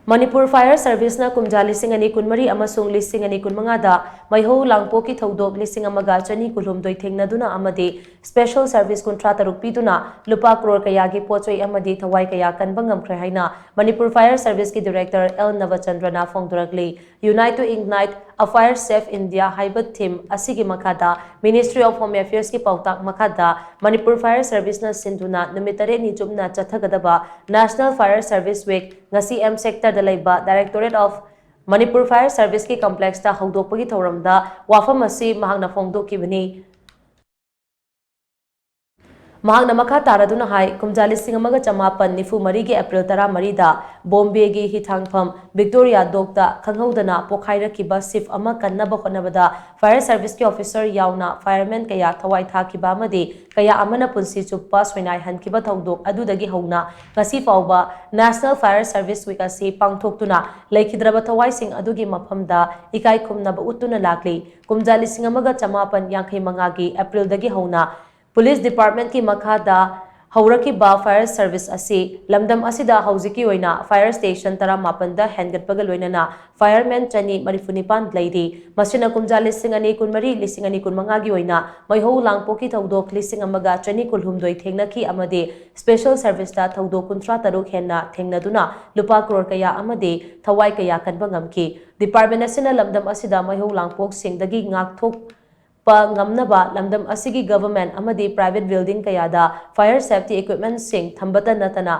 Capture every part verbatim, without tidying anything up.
Manipur Fire Service ꯅ ꯀꯨꯝꯖꯥ ꯂꯤꯁꯤꯡ ꯑꯅꯤ ꯀꯨꯟꯃꯔꯤ ꯑꯃꯁꯨꯡ ꯂꯤꯁꯤꯡ ꯑꯅꯤ ꯀꯨꯟꯃꯉꯥꯗ ꯃꯩꯍꯧ ꯂꯥꯡꯄꯣꯛꯀꯤ ꯊꯧꯗꯣꯛ ꯂꯤꯁꯤꯡ ꯑꯃꯒ ꯆꯅꯤ ꯀꯨꯟꯍꯨꯝꯗꯣꯏ ꯊꯦꯡꯅꯗꯨꯅ ꯑꯃꯗꯤ special service ꯀꯨꯟꯊ꯭ꯔꯥ ꯇꯔꯨꯛ ꯄꯤꯗꯨꯅ ꯂꯨꯄꯥ ꯀ꯭ꯔꯣꯔ ꯀꯌꯥꯒꯤ ꯄꯣꯠꯆꯩ ꯑꯃꯗꯤ ꯊꯋꯥꯏ ꯀꯌꯥ ꯀꯟꯕ ꯉꯝꯈ꯭ꯔꯦ ꯍꯥꯏꯅ ꯃꯅꯤꯄꯨꯔ Fire Service ꯀꯤ Director ꯑꯦꯜ ꯅꯕꯆꯟꯗ꯭ꯔꯅ ꯐꯣꯡꯗꯣꯔꯛꯂꯤ꯫ Unite to Ignite, A Fire Safe India ꯍꯥꯏꯕ theme ꯑꯁꯤꯒꯤ ꯃꯈꯥꯗ Ministry of Home Affairs ꯀꯤ ꯄꯥꯎꯇꯥꯛ ꯃꯈꯥꯗ ꯃꯅꯤꯄꯨꯔ Fire Service ꯅ ꯁꯤꯟꯗꯨꯅ ꯅꯨꯃꯤꯠ ꯇꯔꯦꯠꯅꯤ ꯆꯨꯞꯅ ꯆꯠꯊꯒꯗꯕ National Fire Service Week ꯉꯁꯤ ꯑꯦꯝ ꯁꯦꯛꯇꯔꯗ ꯂꯩꯕ Directorate of Manipur Fire Service ꯀꯤ complex ꯇ ꯍꯧꯗꯣꯛꯄꯒꯤ ꯊꯧꯔꯝꯗ ꯋꯥꯐꯝ ꯑꯁꯤ ꯃꯍꯥꯛꯅ ꯐꯣꯡꯗꯣꯛꯈꯤꯕꯅꯤ꯫ ꯃꯍꯥꯛꯅ ꯃꯈꯥ ꯇꯥꯔꯗꯨꯅ ꯍꯥꯏ, ꯀꯨꯝꯖꯥ ꯂꯤꯁꯤꯡ ꯑꯃꯒ ꯆꯃꯥꯄꯟ ꯅꯤꯐꯨ ꯃꯔꯤꯒꯤ ꯑꯦꯄ꯭ꯔꯤꯜ ꯇꯔꯥꯃꯔꯤꯗ ꯕꯣꯝꯕꯦꯒꯤ ꯍꯤꯊꯥꯡꯐꯝ ꯚꯤꯛꯇꯣꯔꯤꯌꯥ ꯗꯣꯛꯇ ꯈꯪꯍꯧꯗꯅ ꯄꯣꯈꯥꯏꯔꯛꯈꯤꯕ ship ꯑꯃ ꯀꯟꯅꯕ ꯍꯣꯠꯅꯕꯗ Fire Service ꯀꯤ officer ꯌꯥꯎꯅ fireman ꯀꯌꯥ ꯊꯋꯥꯏ ꯊꯥꯈꯤꯕ ꯑꯃꯗꯤ ꯀꯌꯥ ꯑꯃꯅ ꯄꯨꯟꯁꯤ ꯆꯨꯞꯄ ꯁꯣꯏꯅꯥꯏꯍꯟꯈꯤꯕ ꯊꯧꯗꯣꯛ ꯑꯗꯨꯗꯒꯤ ꯍꯧꯅ ꯉꯁꯤ ꯐꯥꯎꯕ National Fire Service Week ꯑꯁꯤ ꯄꯥꯡꯊꯣꯛꯇꯨꯅ ꯂꯩꯈꯤꯗ꯭ꯔꯕ ꯊꯋꯥꯏꯁꯤꯡ ꯑꯗꯨꯒꯤ ꯃꯐꯝꯗ ꯏꯀꯥꯏ ꯈꯨꯝꯅꯕ ꯎꯠꯇꯨꯅ ꯂꯥꯛꯂꯤ꯫ ꯀꯨꯝꯖꯥ ꯂꯤꯁꯤꯡ ꯑꯃꯒ ꯆꯃꯥꯄꯟ ꯌꯥꯡꯈꯩ ꯃꯉꯥꯒꯤ ꯑꯦꯄ꯭ꯔꯤꯜꯗꯒꯤ ꯍꯧꯅ Police Department ꯀꯤ ꯃꯈꯥꯗ ꯍꯧꯔꯛꯈꯤꯕ Fire Service ꯑꯁꯤ ꯂꯝꯗꯝ ꯑꯁꯤꯗ ꯍꯧꯖꯤꯛꯀꯤ ꯑꯣꯏꯅ fire station ꯇꯔꯥꯃꯥꯄꯟꯗ ꯍꯦꯟꯒꯠꯄꯒ ꯂꯣꯏꯅꯅ fireman ꯆꯅꯤ ꯃꯔꯤꯐꯨ ꯅꯤꯄꯥꯟ ꯂꯩꯔꯤ꯫ ꯃꯁꯤꯅ ꯀꯨꯝꯖꯥ ꯂꯤꯁꯤꯡ ꯑꯅꯤ ꯀꯨꯟꯃꯔꯤ, ꯂꯤꯁꯤꯡ ꯑꯅꯤ ꯀꯨꯟꯃꯉꯥꯒꯤ ꯑꯣꯏꯅ ꯃꯩꯍꯧ ꯂꯥꯡꯄꯣꯛꯀꯤ ꯊꯧꯗꯣꯛ ꯂꯤꯁꯤꯡ ꯑꯃꯒ ꯆꯅꯤ ꯀꯨꯟꯍꯨꯝꯗꯣꯏ ꯊꯦꯡꯅꯈꯤ ꯑꯃꯗꯤ special service ꯇ ꯊꯧꯗꯣꯛ ꯀꯨꯟꯊ꯭ꯔꯥ ꯇꯔꯨꯛ ꯍꯦꯟꯅ ꯊꯦꯡꯅꯗꯨꯅ ꯂꯨꯄꯥ ꯀ꯭ꯔꯣꯔ ꯀꯌꯥ ꯑꯃꯗꯤ ꯊꯋꯥꯏ ꯀꯌꯥ ꯀꯟꯕ ꯉꯝꯈꯤ꯫ Department ꯑꯁꯤꯅ ꯂꯝꯗꯝ ꯑꯁꯤꯗ ꯃꯩꯍꯧ ꯂꯥꯡꯄꯣꯛꯁꯤꯡꯗꯒꯤ ꯉꯥꯛꯊꯣꯛ ꯄ ꯉꯝꯅꯕ ꯂꯝꯗꯝ ꯑꯁꯤꯒꯤ government ꯑꯃꯗꯤ private building ꯀꯌꯥꯗ fire safety equipment ꯁꯤꯡ ꯊꯝꯕꯇ ꯅꯠꯇꯅ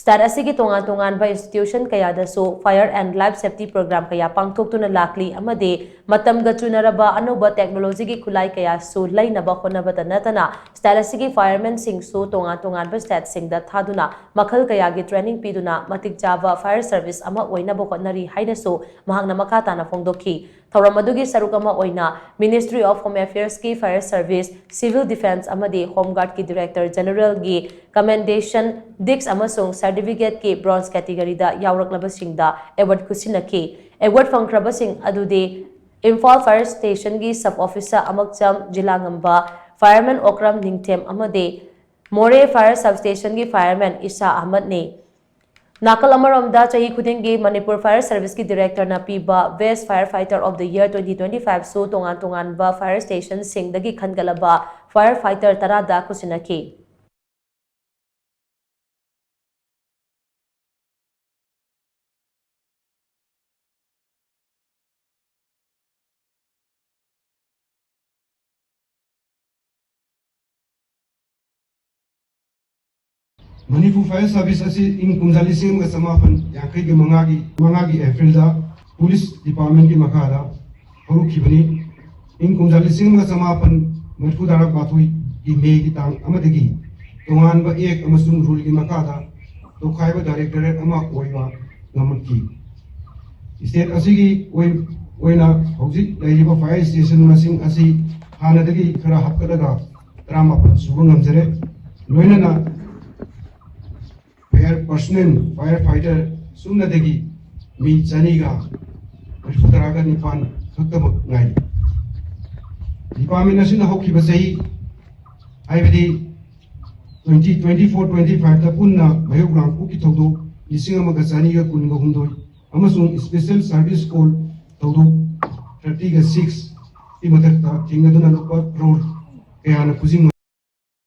state ꯑꯁꯤꯒꯤ ꯇꯣꯉꯥꯟ ꯇꯣꯉꯥꯟꯕ institution ꯀꯌꯥꯗꯁꯨ fire and life safety program ꯀꯌꯥ ꯄꯥꯡꯊꯣꯛꯇꯨꯅ ꯂꯥꯛꯂꯤ ꯑꯃꯗꯤ ꯃꯇꯝꯒ ꯆꯨꯅꯔꯕ ꯑꯅꯧꯕ technology ꯒꯤ ꯈꯨꯠꯂꯥꯏ ꯀꯌꯥꯁꯨ ꯂꯩꯅꯕ ꯍꯣꯠꯅꯕꯇ ꯅꯠꯇꯅ state ꯑꯁꯤꯒꯤ fireman ꯁꯤꯡꯁꯨ ꯇꯣꯉꯥꯟ ꯇꯣꯉꯥꯟꯕ state ꯁꯤꯡꯗ ꯊꯥꯗꯨꯅ ꯃꯈꯜ ꯀꯌꯥꯒꯤ training ꯄꯤꯗꯨꯅ ꯃꯇꯤꯛ ꯆꯥꯕ fire service ꯑꯃ ꯑꯣꯏꯅꯕ ꯍꯣꯠꯅꯔꯤ ꯍꯥꯏꯅꯁꯨ ꯃꯍꯥꯛꯅ ꯃꯈꯥ ꯇꯥꯅ ꯐꯣꯡꯗꯣꯛꯈꯤ꯫ ꯊꯧꯔꯝ ꯑꯗꯨꯒꯤ ꯁꯔꯨꯛ ꯑꯃ ꯑꯣꯏꯅ Ministry of Home Affairs ꯀꯤ Fire Service, Civil Defence ꯑꯃꯗꯤ Home Guard ꯀꯤ Director General ꯒꯤ Commendation Disc ꯑꯃꯁꯨꯡ Certificate ꯀꯤ bronze category ꯗ ꯌꯥꯎꯔꯛꯂꯕꯁꯤꯡꯗ award ꯈꯨꯠꯁꯤꯟꯅꯈꯤ꯫ Award ꯐꯪꯈ꯭ꯔꯕꯁꯤꯡ ꯑꯗꯨꯗꯤ ꯏꯝꯐꯥꯜ Fire Station ꯒꯤ Sub Officer ꯑꯃꯛꯆꯝ ꯖꯤꯂꯥꯉꯝꯕ, Fireman ꯑꯣꯀ꯭ꯔꯝ ꯅꯤꯡꯊꯦꯝ ꯑꯃꯗꯤ ꯃꯣꯔꯦ Fire Substation ꯒꯤ Fireman ꯏꯁꯥ ꯑꯍꯃꯗꯅꯤ꯫ ꯅꯥꯀꯜ ꯑꯃꯔꯣꯝꯗ, ꯆꯍꯤ ꯈꯨꯗꯤꯡꯒꯤ ꯃꯅꯤꯄꯨꯔ ꯐꯥꯌꯔ ꯁꯔꯚꯤꯁꯀꯤ ꯗꯤꯔꯦꯛꯇꯔꯅ ꯄꯤꯕ Best Firefighter of the Year twenty twenty-five ꯁꯨ ꯇꯣꯉꯥꯟ ꯇꯣꯉꯥꯟꯕ ꯐꯥꯌꯔ ꯁ꯭ꯇꯦꯁꯟꯁꯤꯡꯗꯒꯤ ꯈꯟꯒꯠꯂꯕ ꯐꯥꯌꯔ ꯐꯥꯏꯇꯔ ꯇꯔꯥꯗ ꯈꯨꯠꯁꯤꯟꯅꯈꯤ꯫ ꯃꯅꯤꯄꯨꯔ ꯐꯥꯌꯔ ꯁꯥꯔꯚꯤꯁ ꯑꯁꯤ ꯏꯪ ꯀꯨꯝꯖꯥ ꯂꯤꯁꯤꯡ ꯑꯃꯒ ꯆꯃꯥꯄꯟ ꯌꯥꯡꯈꯩꯒꯤ ꯃꯉꯥꯒꯤ, ꯃꯉꯥꯒꯤ ꯑꯦꯄ꯭ꯔꯤꯜꯗ ꯄꯨꯂꯤꯁ ꯗꯤꯄꯥꯔꯠꯃꯦꯟꯒꯤ ꯃꯈꯥꯗ ꯍꯧꯔꯛꯈꯤꯕꯅꯤ꯫ ꯏꯪ ꯀꯨꯝꯖꯥ ꯂꯤꯁꯤꯡ ꯑꯃꯒ ꯆꯃꯥꯄꯟ ꯃꯔꯤꯐꯨ ꯇꯔꯥ ꯃꯥꯊꯣꯏꯒꯤ ꯃꯦꯒꯤ ꯇꯥꯡ ꯑꯃꯗꯒꯤ ꯇꯣꯉꯥꯟꯕ ꯑꯦꯛ ꯑꯃꯁꯨꯡ ꯔꯨꯜꯒꯤ ꯃꯈꯥꯗ ꯇꯣꯈꯥꯏꯕ ꯗꯥꯏꯔꯦꯛꯇꯣꯔꯦꯠ ꯑꯃ ꯑꯣꯏꯕ ꯉꯝꯂꯛꯈꯤ꯫ ꯁ꯭ꯇꯦꯠ ꯑꯁꯤꯒꯤ ꯑꯣꯏ-, ꯑꯣꯏꯅ ꯍꯧꯖꯤꯛ ꯂꯩꯔꯤꯕ ꯐꯥꯌꯔ ꯁ꯭ꯇꯦꯁꯟ ꯃꯁꯤꯡ ꯑꯁꯤ ꯍꯥꯟꯅꯗꯒꯤ ꯈꯔ ꯍꯥꯞꯀꯠꯂꯒ ꯇꯔꯥꯃꯥꯄꯟ ꯁꯨꯕ ꯉꯝꯖꯔꯦ꯫ ꯂꯣꯏꯅꯅ ꯐꯥꯌꯔ ꯄꯔꯁꯣꯅꯦꯜ, ꯐꯥꯌꯔ ꯐꯥꯏꯇꯔ ꯁꯨꯞꯅꯗꯒꯤ ꯃꯤ ꯆꯅꯤꯒ ꯃꯔꯤꯐꯨ ꯇꯔꯥꯒ ꯅꯤꯄꯥꯟ ꯈꯛꯇꯃꯛ ꯉꯥꯏꯔꯤ꯫ ꯗꯤꯄꯥꯔꯠꯃꯦꯟ ꯑꯁꯤꯅ ꯍꯧꯈꯤꯕ ꯆꯍꯤ, ꯍꯥꯏꯕꯗꯤ twenty twenty-four twenty-five ꯇ ꯄꯨꯟꯅ ꯃꯥꯌꯣꯛ ꯂꯥꯡꯄꯣꯛꯀꯤ ꯊꯧꯗꯣꯛ ꯂꯤꯁꯤꯡ ꯑꯃꯒ ꯆꯅꯤꯒ ꯀꯨꯟꯒ ꯍꯨꯝꯗꯣꯏ ꯑꯃꯁꯨꯡ ꯁ꯭ꯄꯦꯁꯦꯜ ꯁꯔꯚꯤꯁ ꯀꯣꯜ ꯊꯧꯗꯣꯛ ꯊꯥꯔꯇꯤꯒ ꯁꯤꯛꯁ ꯀꯤ ꯃꯊꯛꯇ ꯊꯦꯡꯅꯗꯨꯅ ꯂꯨꯄꯥ ꯀ꯭ꯔꯣꯔ ꯀꯌꯥꯅ ꯈꯨꯖꯤꯡ